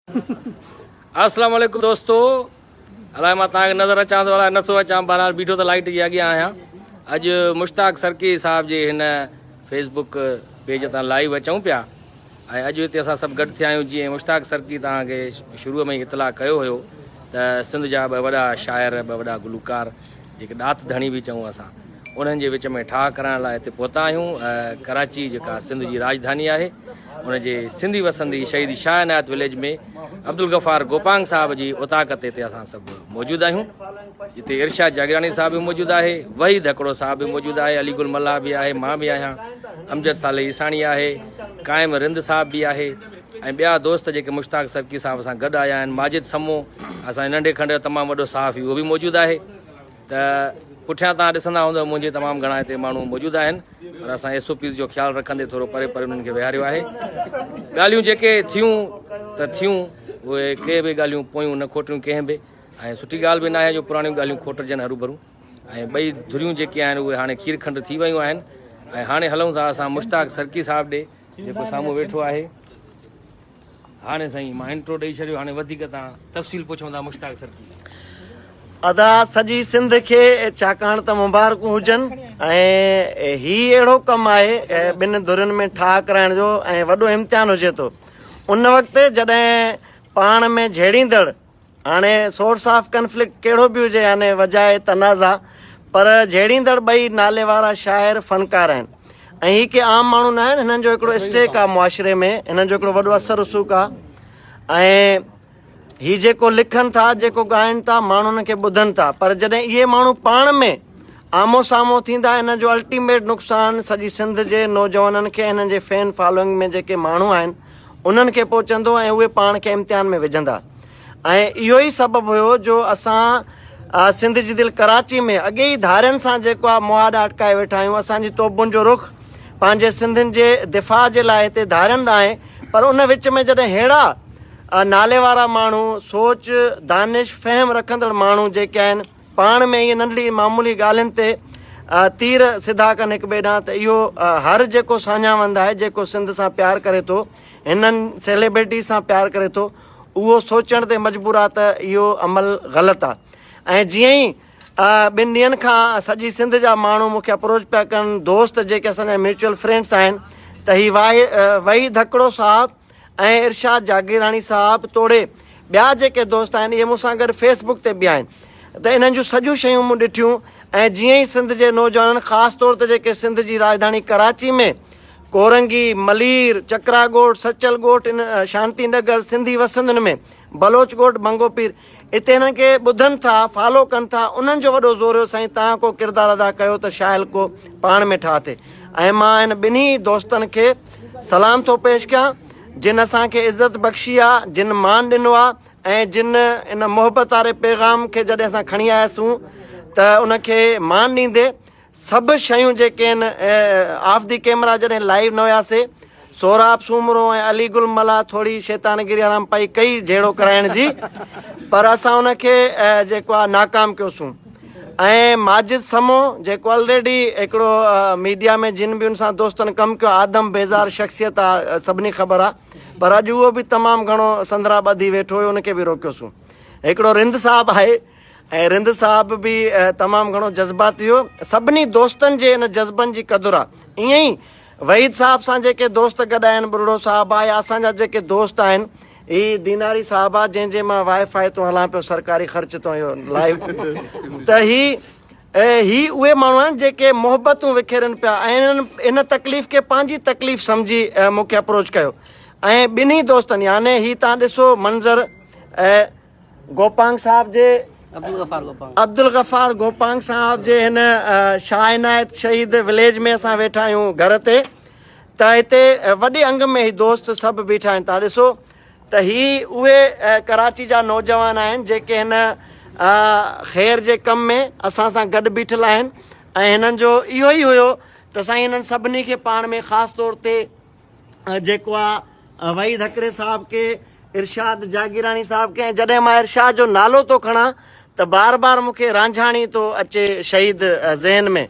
السلام عليڪم دوستو الائي مان توهان کي نظر اچان ٿو الائي نٿو اچان بهرحال بيٺو ته لائٽ جي اڳيان آهيان اڄ مشتاق سرڪي صاحب جي هن فيس بڪ پيج تان لائيو اچون پيا ۽ اڄ هتي اسان سڀ گڏ ٿيا آهيون جيئن مشتاق سرڪي توهان کي شروع ۾ ئي اطلاع ڪيو هيو ته سنڌ جا ٻه وڏا شاعر ٻه وڏا گلوڪار جيڪي ڏات ڌڻي به چئون اسان انهن جي وچ ۾ ٺاهه ڪرائڻ لاء هتي پهتا آهيون. ڪراچي جيڪا سنڌ جي راڄڌاني آهي ان جي سنڌي وسندي شهيد شاهه عنايت وليج ۾ عبدالغفار گوپانگ صاحب جي اوطاق تي هتي اسان سڀ موجود آهيون. هتي ارشاد جاگيراڻي صاحب به موجود آهي، وحيد هڪڙو صاحب به موجود آهي، علي گل ملاح به آهي، مان به آهيان، امجد صالح عيساڻي آهي، قائم رند صاحب به آهي ۽ ٻيا دوست جيڪي مشتاق سرڪي صاحب سان گڏ آيا آهن، ماجد سمو اسان جي ننڍي کنڊ جو تمام وڏو صحافي اهو به موجود آهي ته پٺيان توهان ڏسندا هوندؤ منهنجي تمام گهڻا هتي ماڻهو موجود آهن پر اسان ايس او پيز جو خيال رکندي ٿورو پري پري انهن کي ويهاريو آهي ڳالهيون جيڪي ٿيون ته ٿيون اهي ڪي به ڳالهيون پويون نه کوٽيون ڪنهن به ۽ سٺي ڳالهه به ناهي جو پراڻيون ڳالهيون کوٽجن هروڀرو ۽ ٻئي ڌريون جيڪي آهن اهي هاڻي کير کنڊ ٿي ويون آهن ۽ هاڻي هلون ٿا اسان مشتاق سرڪي صاحب ڏي جيڪو سامهون ويٺو آهي. هاڻي سائين مان انٽرو ڏئي ڇڏيو هاڻي وڌيڪ تان تفصيل پڇون ٿا مشتاق سرڪي. ادا سڄي سنڌ کي ڇاڪاڻ ته مبارڪون هجن ۽ هي اهڙو ڪم آهي ٻن ڌرين ۾ ٺاهه ڪرائڻ جو ۽ وڏو امتحان هجي ٿو ان وقت جڏهن پاڻ ۾ جهيڙيندڙ هاڻي سورس آف ڪنفلڪٽ ڪهڙو به هجي يعني وجهه تنازع پر جهيڙيندڙ ٻئي نالي وارا شاعر فنڪار آهن ۽ هي ڪي عام ماڻهو نه آهن هنن جو هڪڙو اسٽيڪ آهي معاشري ۾ هنن جو هڪڙو وڏو اثر رسوخ آهي ۽ هي جيڪو لکن ٿا جيڪو ڳائن ٿا ماڻهو هنن کي ٻڌن ٿا پر جڏهن اهي ماڻهو پاڻ ۾ آمهون سامهون ٿيندا ان جو الٽيميٽ نقصان سڄي سنڌ جي نوجوانن کي هنن جي فين فالوئنگ ۾ جيڪي ماڻهو آهن انهن کي پهچندو ۽ اهي پاڻ کي امتحان ۾ وجهندا ۽ اهو ئي سبب هيو جو اسان سنڌ جي دل ڪراچي ۾ اڳي ئي ڌارين سان جيڪو آهي مهاڏا اٽڪائي ويٺا آهيون اسان جي توبن جو رخ پنهنجي سنڌين جي دفاع جي لاء هتي ڌارين ڏانهن پر ان وچ ۾ جڏهن ههڙا نالي وارا ماڻهو سوچ دانش فهم رکندڙ ماڻهو جيڪي آهن پاڻ ۾ ائين ننڍڙي معمولي ڳالهين تي تير سڌا ڪن هڪ ٻئي ڏانهن ته اهو هر جيڪو ساڃاهوند آهي جيڪو سنڌ سان پيار ڪري ٿو هنن سيليبرٽي سان پيار ڪري ٿو اهو سوچڻ تي مجبور آهي ته اهو عمل غلط آهي ۽ جيئن ئي ٻن ڏينهن کان سڄي سنڌ جا ماڻهو مون کي اپروچ پيا ڪن دوست جيڪي اسان جا ميوچل فرينڊس آهن ته هي وحيد هڪڙو صاحب ۽ ارشاد جاگيراڻي صاحب توڙي ٻيا جيڪي دوست آهن اهي مون سان گڏ فيس بڪ تي به آهن ته انهن جون سڄيون شيون مون ڏٺيون ۽ جيئن ئي سنڌ جي نوجوانن خاص طور تي جيڪي سنڌ جي راڄڌاني ڪراچي ۾ ڪورنگي، ملير، چڪرا ڳوٺ، سچل ڳوٺ، ان شانتي نگر، سنڌي وسندين ۾ بلوچ ڳوٺ، بنگو پير اتي هنن کي ٻڌن ٿا، فالو ڪن ٿا، انهن جو وڏو زور هيو سائين توهان ڪو ڪردار ادا ڪيو ته شايل ڪو پاڻ ۾ ٺاهه ٿئي ۽ مان هن ٻنهي دوستن کي سلام ٿو پيش ڪيان جن اسان کي عزت بخشي آ، جن مان ڏنو آ ۽ جن ان محبت واري پيغام کي جڏهن اسان کڻي آياسون ته ان کي مان ڏيندي سڀ شيون جيڪي آهن آف the camera جڏهن لائيو نه هياسي سهراب سومرو ۽ علي گل ملاح ٿوري شيطانگيري حرام پائي ڪئي جهيڙو ڪرائڻ جي پر اسان ان کي جيڪو آ ناڪام ڪيوسون ۽ ماجد سمو جيڪو الريڊي هڪڙو ميڊيا ۾ جن به ان سان دوستن ڪم ڪيو آدم بيزار شخصيت آ سڀني خبر آ پر اڄ اهو به تمام گهڻو سندرا ٻڌي ويٺو هيو ان کي به روڪيوسون هڪڙو رند صاحب آهي ۽ رند صاحب به تمام گهڻو جذباتي هيو سڀني دوستن جي ان جذبن جي قدر آ ائين ئي وحيد صاحب سان جيڪي دوست گڏ آهن ٻرڙو صاحب آ يا اسان جا جيڪي دوست آهن هي ديناري صاحب آ جنهن جي مان وائي فائي تون هلان پيو سرڪاري خرچ تون اهو لائيو ته هي هي اهي ماڻهو آهن جيڪي محبتون وکيرن پيا ۽ انهن ان تڪليف کي پنهنجي تڪليف سمجهي مون کي اپروچ ڪيو ۽ ٻنهي دوستن يعني هي تان ڏسو منظر گوپانگ صاحب جي عبدالغفار گوپانگ عبدالغفار گوپانگ صاحب جي هن شاهه عنايت شهيد وليج ۾ اسان ويٺا آهيون گهر تي ته هتي وڏي انگ ۾ هي دوست سڀ بيٺا آهن تان ڏسو ته هي اهي ڪراچي جا نوجوان آهن جيڪي هن خير جي ڪم ۾ اسان سان گڏ بيٺل آهن ۽ هنن جو اهو ئي هيو ته سائين هنن سڀني کي پاڻ ۾ خاص طور تي جيڪو آ وحيد هڪڙي صاحب کي ارشاد جاگيراڻي صاحب کي ۽ جڏهن مان ارشاد جو نالو ٿو کڻان ته بار بار مون کي رانجهاڻي ٿو اچي شهيد ذهن ۾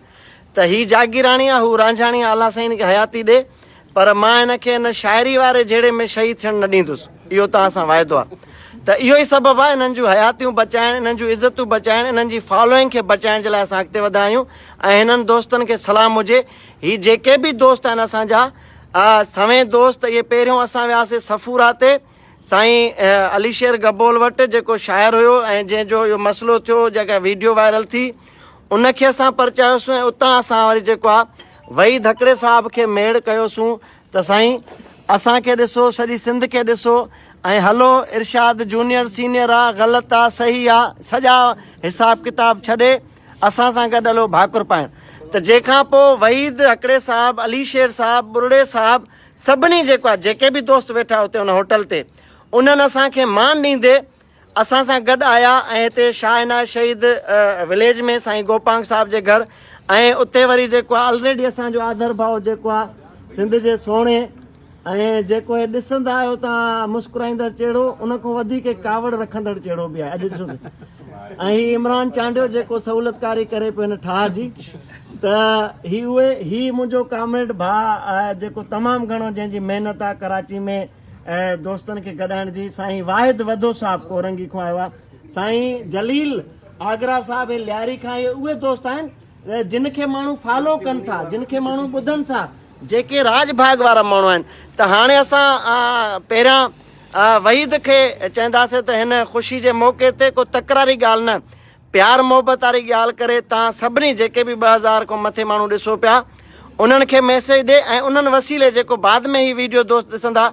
ته هي جاگيراڻي آ هو رانجهاڻي آ الله سائين هن کي حياتي ڏي پر مان هن کي هن شاعري واري جهيڙي ۾ شهيد ٿيڻ نه ڏيندس. اهو توهان سان واعدو آهي ته اهو ئي سبب آهي انهن جون حياتيون بچائڻ، انهن جون عزتون بچائڻ، انهن جي فالوئنگ کي بچائڻ جي لاء اسان اڳتي وڌا آهيون ۽ هنن دوستن کي سلام هجي. هي جيڪي به دوست آهن اسان جا سوين دوست اهي پهريون اسان وياسي صفورا تي سائين علي شير گبول وٽ جيڪو شاعر هيو ۽ جنهن جو اهو مسئلو ٿيو جيڪا ويڊيو وائرل ٿي ان کي اسان پرچايوسون ۽ اتان اسان وري جيڪو آهي وحيد هڪڙي صاحب کي ميڙ ڪيوسون ته سائين اسان کي ڏسو سڄي سنڌ کي ڏسو ۽ هلو ارشاد جونيئر سينيئر آ غلط آ صحيح آ سڄا حساب ڪتاب ڇڏي اسان سان گڏ هلو ڀاڪر پائڻ ته جنهن کان پوء وحيد هڪڙي صاحب علي شير صاحب ٻرڙي صاحب سڀني جيڪو آ جيڪي به دوست ويٺا اتي ان هوٽل تي انهن اسان کي مان ڏيندي اسان سان گڏ آيا ۽ هتي شاهه عنايت شهيد وليج ۾ سائين گوپانگ صاحب جي گهر ۽ اتي وري جيڪو آهي الريڊي اسان جو آڌر ڀاء جيڪو آهي سنڌ جي سهڻي ۽ جيڪو هي ڏسندا آهيو تان مسڪرائيندڙ چهڙو ان کان وڌيڪ ڪاوڙ رکندڙ چهڙو به آهي اڄ ڏسو ۽ هي عمران چانڊيو جيڪو سهولتڪاري ڪري پيو هن ٺاهه جي ته هي اهي هي منهنجو ڪامريڊ ڀاء جيڪو تمام گهڻو جنهن جي محنت آهي ڪراچي ۾ ۽ دوستن کي گڏائڻ جي سائين واحد وڌو صاحب ڪورنگي کان آيو آهي سائين جليل آگرا صاحب هي لياري کان اهي اهي دوست آهن جن کي ماڻهو فالو ڪن ٿا جن کي ماڻهو ٻڌن ٿا جيڪي راڄ ڀاڳ وارا ماڻهو آهن ته هاڻي اسان پهريان وحيد کي چونداسين ته هن خوشي جي موقعي تي ڪو تڪراري ڳالهه نه پيار محبت واري ڳالهه ڪري تان سڀني جيڪي به 2000 کان مٿي ماڻهو ڏسو پيا انهن کي ميسيج ڏي ۽ انهن وسيلي جيڪو بعد ۾ هي ويڊيو دوست ڏسندا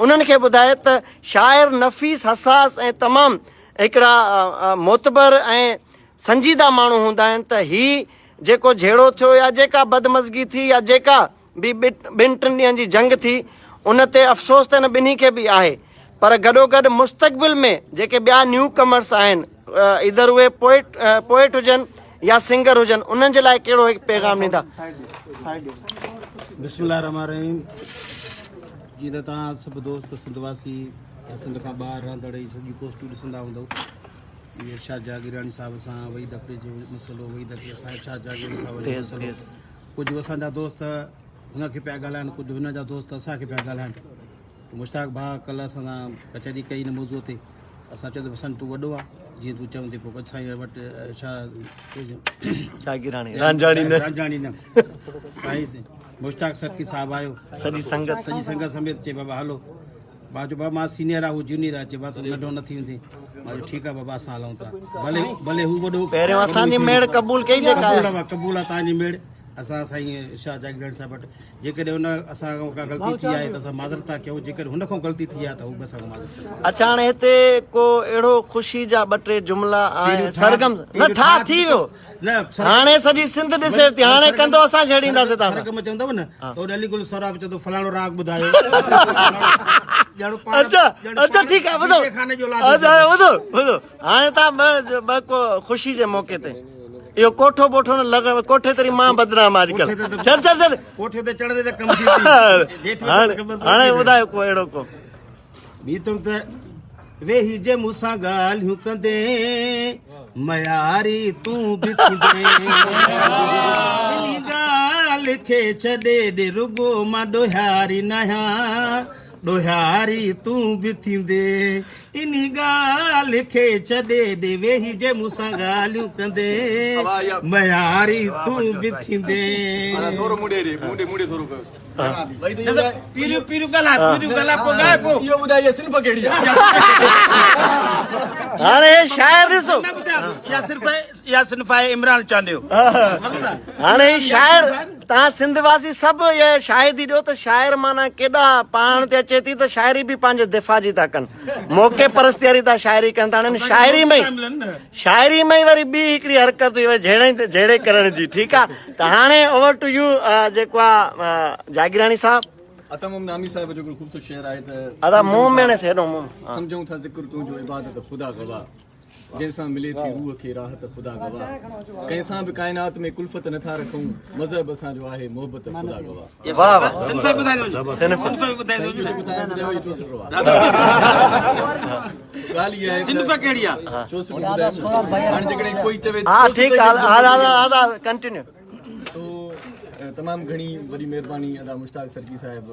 انهن کي ٻڌائي ته شاعر نفيس حساس ۽ تمام هڪڙا معتبر ۽ سنجيده ماڻهو هوندا آهن ته هي جيڪو جهيڙو ٿيو يا جيڪا بدمزگي ٿي يا جيڪا به ٻن ٽن ڏينهن جي جنگ ٿي ان تي افسوس ته ان ٻنهي کي به آهي پر گڏوگڏ مستقبل ۾ جيڪي ٻيا نيو ڪمرس آهن ايدر اهي پوئٽ پوئٽ هجن يا سنگر هجن انهن جي لاء ڪهڙو هڪ پيغام ڏيندا؟ بسم الله الرحمن الرحيم جيئن ته توهان سڀ دوست سنڌ واسي يا سنڌ کان ٻاهر رهندڙ هي سڄي پوسٽون ڏسندا هوندؤ ارشاد جاگيراڻي صاحب سان وحيد اپري جو مسئلو وحيد اپري سان ارشاد جاگيراڻي صاحب جو مسئلو ڪجهه اسان جا دوست هن کي پيا ڳالهائن ڪجهه هن جا دوست اسان کي پيا ڳالهائن مشتاق ڀاء ڪلهه اسان سان ڪچهري ڪئي هن موضوع تي اسان چيو ته سن تون وڏو آ جيئن تون چوندي پوء ڪجهه سائين وٽ ڇا جاگيراڻي رانجهاڻي نه رانجهاڻي نه سائين مشتاق سرڪي صاحب آيو سڄي سنگت سڄي سنگت سميت چي بابا هلو مان چيو بابا مان سينيئر آ هو جونيئر آ چي بابا تون ننڍو نه ٿي ويندين مان چيو ٺيڪ آ بابا اسان هلون ٿا ڀلي ڀلي هو وڏو پهريون اسان جي ميڙ قبول ڪئي جيڪا قبول آ قبول آ تان جي ميڙ اسان سائين شاهه جاگيراڻي صاحب وٽ جيڪڏهن ان اسان کان ڪا غلطي ٿي آهي ته اسان معذرت ٿا ڪيون جيڪڏهن هن کان غلطي ٿي آهي ته هو به اسان کان معذرت ڪندو. اڇا هاڻي هتي ڪو اهڙو خوشي جا ٻه ٽي جملا ۽ سرگم نه ٺاهه ٿي ويو هاڻي سڄي سنڌ ڏسي ٿي هاڻي ڪندو اسان ڇيڙينداسين تان سرگم چوندو نه ته علي گل سهراب چوندو فلاڻو راڳ ٻڌايو اڇا اڇا ٺيڪ آهي ٻڌو اڇا ٻڌو ٻڌو هاڻي تان ٻه ڪو خوشي جي موقعي تي اهو ڪوٺو بوٺو نه لڳ ڪوٺي تري مان بدنام اڄ ڪل ڇڏ ڇڏ ڇڏ ڪوٺي تي چڙهندي ته ڪم ٿي هاڻي ٻڌايو ڪو اهڙو ڪو ٻي تون ته ويهي جي مون سان ڳالهيون ڪندي مياري تون به ٿيندي ڳالهه کي ڇڏي ڏي رڳو مان ڏوهاري ناهيان ڏوهاري تون به ٿيندي انهي ڳالهه کي ڇڏي ڏي ويهي جي مون سان ڳالهيون ڪندي مياري تون به ٿيندي. ٿورو مون ڏي ڏي مون ڏي مون ڏي ٿورو ڪيوس پيريون پيريون ڳالهاء پيريون ڳالهاء پوء ڳاء پوء اهو ٻڌاء اها صنف ڪهڙي آهي هاڻي هي شاعر ڏسو اها صرف اها صنف آهي عمران چانڊيو. هاڻي هي شاعر تان سنڌ واسي سڀ اها شاهدي ڏيو ته شاعر معنيٰ ڪيڏا پاڻ تي اچي ٿي ته شاعري به پنهنجي دفاع جي ٿا ڪن موقعي پرستي واري ٿا شاعري ڪن ٿا هاڻي شاعري ۾ شاعري ۾ وري ٻي هڪڙي حرڪت هئي وري جهيڙي جهيڙي ڪرڻ جي ٺيڪ آ ته هاڻي اوور ٽو يو جيڪو آ جاگيراڻي صاحب عطا محمد نامي صاحب جو هڪڙو خوبصورت شعر آهي ته ادا منهن ۾ هڻيس هيڏو منهن سمجهون ٿا ذڪر تنهنجو عبادت خدا گواهه جنهن سان ملي ٿي روح کي راحت خدا گواهه ڪنهن سان به ڪائنات ۾ ڪلفت نٿا رکون مذهب اسان جو آهي محبت خدا گواهه. واه واه صنف به ٻڌائيندو صنف صنف به ٻڌائيندو ڳالهه اها آهي صنف ڪهڙي آهي چوسٽو ٻڌايو هاڻي جيڪڏهن ڪوئي چوي ها ٺيڪ آ ها ها ها ڪنٽينيو سو تمام گهڻي وڏي مهرباني ادا مشتاق سرڪي صاحب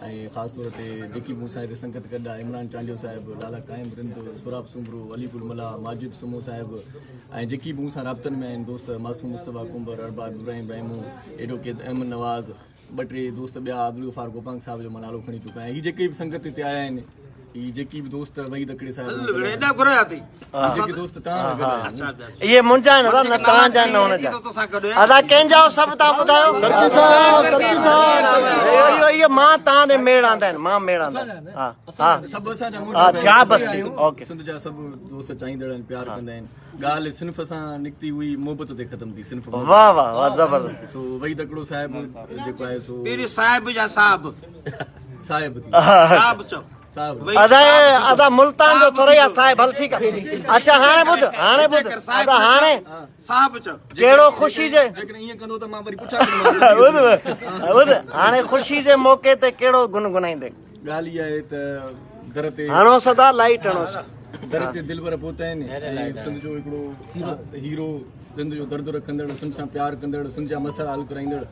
۽ خاص طور تي جيڪي مون سان هتي سنگت گڏ آهي عمران چانڊيو صاحب لالا قائم رند سهراب سومرو علي گل ملاح ماجد سمو صاحب ۽ جيڪي به مون سان رابطن ۾ آهن دوست معصوم مصطفيٰ ڪنڀر ارباب ابراهيم رحمون ايڊووڪيٽ احمد نواز ٻه ٽي دوست ٻيا عبدالغفار گوپانگ صاحب جو مان نالو کڻي چڪو آهيان هي جيڪي به سنگت هتي آيا آهن هي جيڪي به دوست وحيد اکڙي صاحب ايڏا گهرايا اٿئي جيڪي دوست تان گڏ آهن اهي منهنجا آهن ادا نه توهان جا آهن نه هن جا ادا ڪنهن جا سڀ توهان ٻڌايو سرڪي صاحب سرڪي صاحب اهو اهو مان توهان ڏي ميڙ آندا آهن مان ميڙ آندا آهن ها ها سڀ اسان جا ها ٿيا بس ٺيڪ اوڪي سنڌ جا سڀ دوست چاهيندڙ آهن پيار ڪندا آهن ڳالهه صنف سان نڪتي هئي محبت تي ختم ٿي صنف واه واه واه زبردست سو وحيد اکڙو صاحب جيڪو آهي سو پهريون صاحب يا صاحب صاحب ٿي صاحب چئو صاحب ادا ادا ملتان جو ٿورو يا صاحب هل ٺيڪ آ اچھا هاڻي ٻڌ هاڻي ٻڌ ادا هاڻي صاحب چئو ڪهڙو خوشي جي جيڪڏهن ائين ڪندو ته مان وري پڇا ڪندومانس ٻڌ ٻڌ هاڻي خوشي جي موقعي تي ڪهڙو گنگنائيندي ڳالهه اها آهي ته در تي هڻو سدا لائيٽ هڻوس. در تي دلبر پهتا آهن ۽ سنڌ جو هڪڙو هيرو سنڌ جو درد رکندڙ سنڌ سان پيار ڪندڙ سنڌ جا مسئلا حل ڪرائيندڙ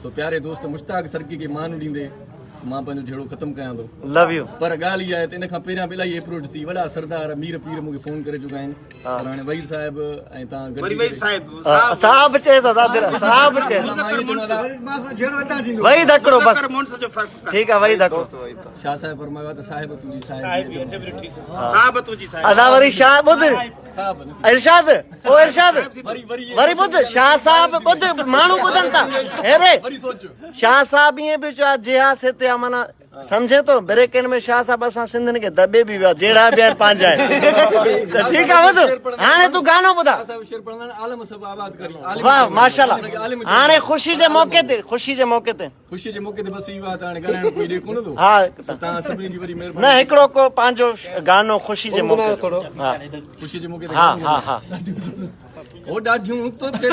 سو پياري دوست مشتاق سرڪي کي مان ڏيندي مان پنهنجو جهيڙو ختم ڪيان ٿو لو يو پر ڳالهه اها آهي ته ان کان پهريان به الاهي اپروچ ٿي وڏا سردار مير پير مون کي فون ڪري چڪا آهن پر هاڻي وحيد صاحب ۽ تان وري گڏجي وحيد صاحب صاحب صاحب چئي سدا در صاحب چئي وحيد هڪڙو بس مذڪر مونث جو فرق ڪر ٺيڪ آ وحيد هڪڙو شاهه صاحب فرمايو آهي ته صاحب تنهنجي صاحب صاحب تنهنجي صاحب ادا وري شاهه ٻڌ صاحب نه ارشاد او ارشاد وري وري وري ٻڌ شاهه صاحب ٻڌ ماڻهو ٻڌن ٿا هيري وري سوچ شاهه صاحب ائين به چيو آ جيها سي تي آ معنيٰ سمجهين ٿو بريڪن ۾ شاهه صاحب اسان سنڌين کي دٻي به ويو آ جهڙا به آهن پنهنجا آهن ته ٺيڪ آ وڌ هاڻي تون گانو ٻڌا صاحب شعر پڙهندا آهن عالم سڀ آباد ڪرين عالم واهه ماشاءالله هاڻي خوشي جي موقعي تي خوشي جي موقعي تي خوشي جي موقعي تي بس اهو آهي ته هاڻي ڳالهائڻ ڪوئي ڏي ڪونه ٿو ها سو توهان سڀني جي وڏي مهرباني نه هڪڙو ڪو پنهنجو گانو خوشي جي موقعي تي ها خوشي جي موقعي تي ها ها ها او ڏاڍيون تو تي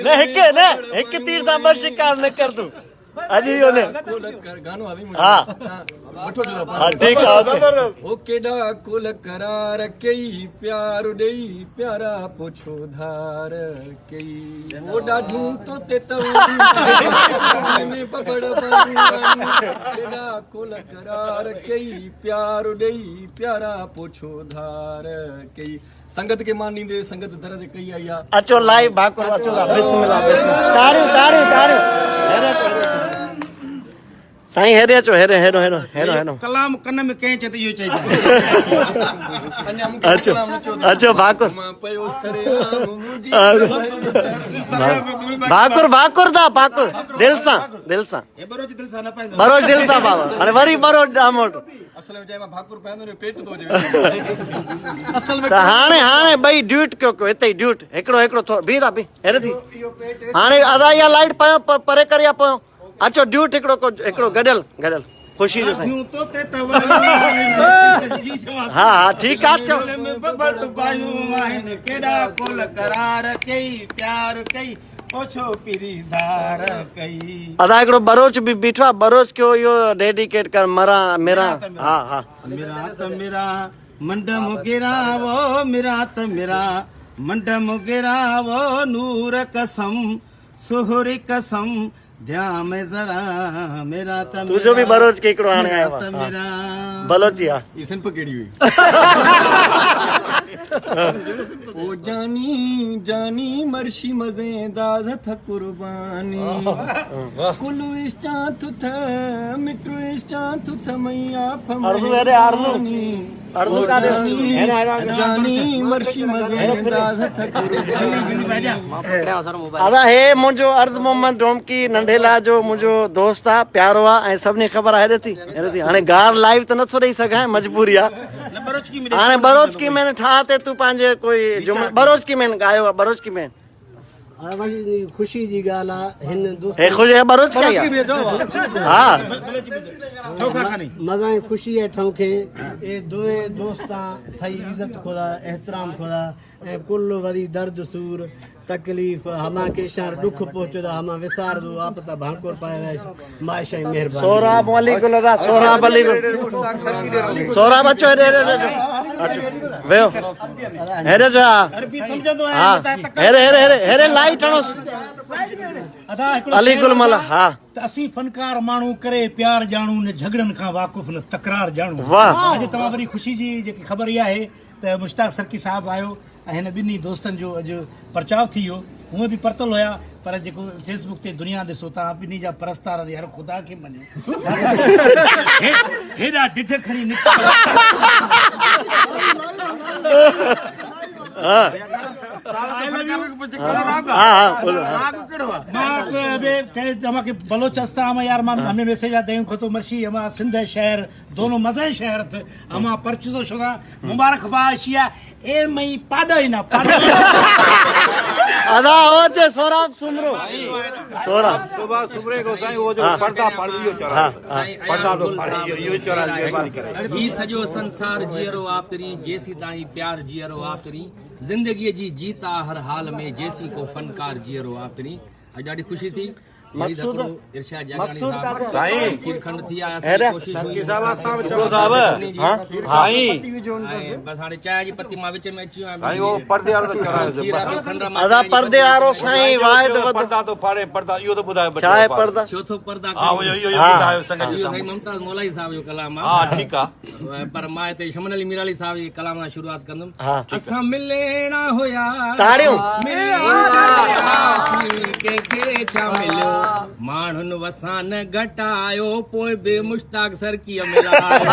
نه هڪ نه هڪ تير سان ٻه شڪار نه ڪر تون اڄ اهو نه گانو آ ها وٺو جو ها ٺيڪ آ اوڪي او ڪيڏا ڪول قرار ڪئي پيار ڏئي پيارا پوڇو ڌار ڪئي او ڏاڍيون تو تي ۾ پٻڙ ڪيڏا ڪول قرار ڪئي پيار ڏئي پيارا پوڇو ڌار ڪئي سنگت کي مان ڏيندي سنگت در تي ڪئي آئي آ. اچو لائيو ڀاڪر اچو ٿا بسم الله بسم الله تاڙيون تاڙيون تاڙيون هيڏي اچو سائين هيڏي اچو هيڏي هيڏو هيڏو هيڏو هيڏو ڪلام ڪن ۾ ڪنهن چئي ته اهو چئجي اڃا مون کي اچو ڪلام نه چيو اچو ڀاڪر مان پيو سري عام منهنجي ڀاڪر ڀاڪر دا ڀاڪر دل سان دل سان هي ٻروچ دل سان نه پائيندو ٻروچ دل سان بابا هاڻي وري ٻروچ ڏاموٽ اصل ۾ چئي مان ڀاڪر پائيندو نه پيٽ ٿو اچي اصل ۾ ته هاڻي هاڻي ٻئي ڊيوٽ ڪيو ڪيو هتي ئي ڊيوٽ هڪڙو هڪڙو ٿو بيهه ٿا بيهه هيڏي ٿي هاڻي ادا اها لائيٽ پايو پري ڪري يا پويو اچو ڊيوٽ هڪڙو ڪو هڪڙو گڏيل گڏيل خوشي جو سائين ها ها ٺيڪ آ چئو ببڙ بايون آهن ڪيڏا ڪول قرار ڪئي پيار ڪئي اوڇو پري ڌار ڪئي. ادا هڪڙو ٻروچ به بيٺو آ ٻروچ کي اهو ڊيڊيڪيٽ ڪر مران مران ها ها. مران ته مران منڊ مگران وو مران ته مران منڊ مگران وو نور قسم سهري قسم ڌيان ۾ ذرا مران ته مران تنهنجو به ٻروچ کي هڪڙو هاڻي آيو ته آ مران بلوچي ها. هي صنف ڪهڙي هئي؟ او جاني جاني مرشي مزيداز ٿ قرباني ڪل اشچان ٿ مٽ اشچان ٿ مئيا آرزو هيڏي آرزو آرزو ڪاڏي هيڏي هيڏي جاني مرشي مزيداز ٿ قرباني ادا هي منهنجو عرض محمد ڊومڪي ننڍي لاء جو منهنجو دوست آ پيارو آ ۽ سڀني خبر آ هيڏي ٿي هيڏي ٿي هاڻي گار لائيو ته نٿو ڏئي سگهان مجبوري آ هاڻي ٻروچڪي مين ٺاهه تي تون پنهنجي ڪوئي جملو ٻروچڪي مين ڳايو آ ٻروچڪي مين خوشي جي ڳالهه آ هن دوست هي خوشي هي ٻروچڪي آ ها مزا ۽ خوشي آ ٺون کي اي دوئي دوستان ٿئي عزت خدا احترام خدا ۽ ڪل وري درد سور تڪليف همان کي شهر ڏک پهچو ته همان وسار دو آپ ته ڀانڪور پائي ويش مائش ۽ مهرباني سهراب علي گل ادا سهراب علي گل سهراب اچو هيڏي هيڏي اچو ويو هيري جو عربي سمجهندو ها هيري هيري هيري هيري لائٽ هڻوس ادا هڪڙو علي شعر گل آ ملا ها ته اسين فنڪار ماڻهو ڪري پيار ڄاڻون نه جهڳڙن کان واقف نه تڪرار ڄاڻون. واھ. اڄ تمام وڏي خوشي جي جيڪي خبر اها آهي ته مشتاق سرڪي صاحب آيو ۽ هن ٻنهي دوستن جو اڄ پرچاء ٿي ويو. هونئن به پرتل هيا پر جيڪو فيس بڪ تي دنيا ڏسو تان ٻنهي جا پرستار يار خدا کي مڃو هيڏا ڊڍ کڻي نڪتا. ہمیں میسج آتے ہیں تو مرشی ہما سندھ شہر دونوں مزے شہر تھے ہما پرچو شدا مبارک باشیا اے مئی پاڈا ہی نہ پاڈا ادا او چے سوراب سومرو سوراب صبح سمري کو سائين اهو جو پردا پڙ اهو چورا پردا ٿو پڙ اهو چورا مهرباني ڪري هي سڄو سنسار جيئرو آ پرين جيسين تائين پيار جيئرو آ پرين زندگيء جي جيت آ هر حال ۾ جيسين ڪو فنڪار جيئرو آ پرين اڄ ڏاڍي خوشي ٿي وري ڌڪڙو ارشاد جاگيراڻي صاحب سائين کير کنڊ ٿي آيا اسان جي ڪوشش هئي سمرو صاحب سائين ۽ بس هاڻي چانهه جي پتي مان وچ ۾ اچي ويو آهيان سائين اهو پردي وارو ته چورايو کير آ به کنڊ مان ادا چانهه جي پردي پتي وارو سائين واحد وڌ پردا ٿو ڦاڙي پردا اهو ته ٻڌايو ڇا آهي پردا ڇو ٿو پردا ها اهو اهو ٻڌايو سنگت جي اهو سائين سامهون ممتاز مولائي صاحب جو ڪلام آ ها ٺيڪ آ پر مان هتي شمن علي ميرالي صاحب جي ڪلام سان شروعات ڪندم. ها. اسان ملڻا هيا تاڙيون. ملي وياسين ڪنهن کي ڇا مليو ماڻهن وسان گهٽايو پوء به مشتاق سرڪيء ملايو.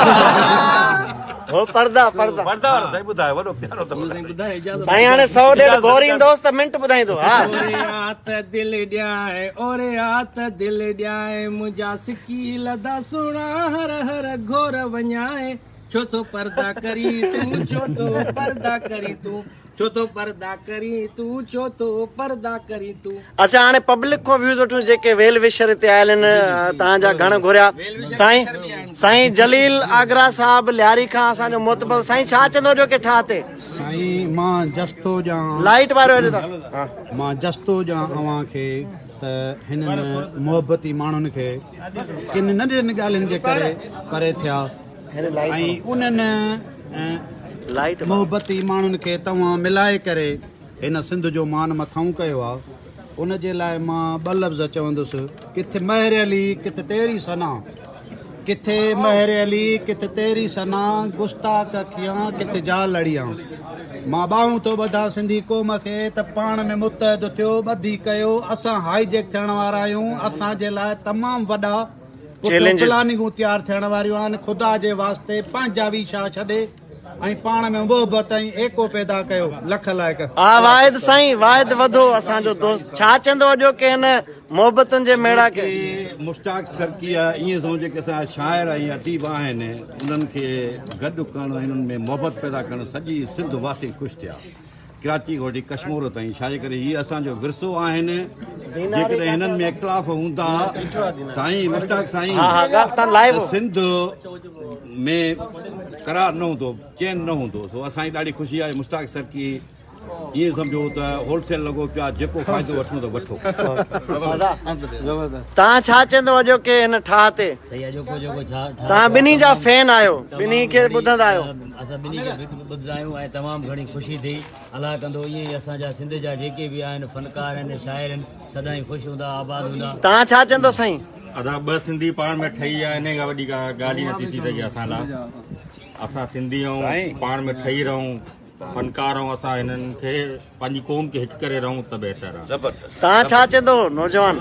هو پردا پردا. پردا وارو سائين ٻڌايو وڏو پيارو اٿو. اهو سائين ٻڌايو اجازت. سائين هاڻي سو ڏيڍ گهور ايندوس ته منٽ ٻڌائيندو ها. اوري آ ته دل ڏيانء اوري آ ته دل ڏيانء منهنجا سڪي لڌا سهڻا هر هر گهور وڃانء ڇو ٿو پردا ڪرين تون ڇو ٿو پردا ڪرين تون ڇو ٿو پردا ڪرين تون ڇو ٿو پردا ڪرين تون. اچا هاڻي پبلڪ کان ويوز وٺون جيڪي ويل وشر هتي آيل آهن توهان جا گهڻ گهريا سائين سائين جليل آگرا صاحب لياري کان اسان جو معتبر سائين ڇا چوندو جو ڪي ٺاهه تي. سائين مان جس ٿو ڄان. لائيٽ وارو هيڏي ته. مان جس ٿو ڄان اوهان کي ته هنن محبتي ماڻهن کي ڪن ننڍڙين ڳالهين جي ڪري پري ٿيا ۽ انهن محبتي ماڻهن کي توهان ملائي ڪري هن سنڌ جو مان مٿانهون ڪيو آ ان جي لاء مان ٻه لفظ چوندس ڪٿ مهر علي ڪٿ تيري ثنا ڪٿي مهر علي ڪٿ تيري ثنا گستاخ اکيان ڪٿ جا لڙيان مان ٻانهون ٿو ٻڌان سنڌي قوم کي ته پاڻ ۾ متحد ٿيو ٻڌي ڪيو اسان هائي جيڪ ٿيڻ وارا آهيون اسان جي لاء تمام وڏا پٺيون پلاننگون تيار ٿيڻ واريون آهن خدا جي واسطي پنهنجا ويشا ڇڏي ۽ پاڻ ۾ محبت ۽ ايڪو پيدا ڪيو لک لائق. ها واحد سائين واحد وڌو اسان جو دوست ڇا چوندو اڄوڪي هن محبتن جي ميڙاڪي. جيڪي مشتاق سرڪي آ ائين سمجهه جيڪي اسان جا شاعر ۽ اديب آهن انهن کي گڏ ڪرڻ ۽ انهن ۾ محبت پيدا ڪرڻ سڄي سنڌ واسي خوش ٿيا ڪراچي کان وٺي ڪشمور تائين ڇا جي ڪري هي اسان جو ورثو آهن جيڪڏهن هنن ۾ اختلاف هوندا سائين مشتاق سائين ته سنڌ ۾ قرار نه هوندو چين نه هوندو سو اسان جي ڏاڍي خوشي آهي مشتاق سرڪي ائين سمجهو ته هول سيل لڳو پيو آهي جيڪو فائدو وٺڻو ته وٺو. توهان ڇا چوندو اڄوڪي هن ٺاهه تي؟ توهان ٻنهي جا فين آهيو ٻنهي کي ٻڌندا آهيو. اسان ٻنهي کي ٻڌندا آهيون ۽ تمام گهڻي خوشي ٿي الله ڪندو ائين ئي اسان جا سنڌ جا جيڪي به آهن فنڪار آهن شاعر آهن سدائين خوش هوندا آباد هوندا. توهان ڇا چوندو سائين؟ ادا ٻه سنڌي پاڻ ۾ ٺهي ويا انهي کان وڏي ڪا ڳالهه ئي نٿي ٿي سگهي اسان لاء اسان سنڌي آهيون پاڻ ۾ ٺهي رهون فنڪار آهيون اسان هنن کي پنهنجي قوم کي هڪ ڪري رهون ته بهتر آهي. توهان ڇا چوندو نوجوان؟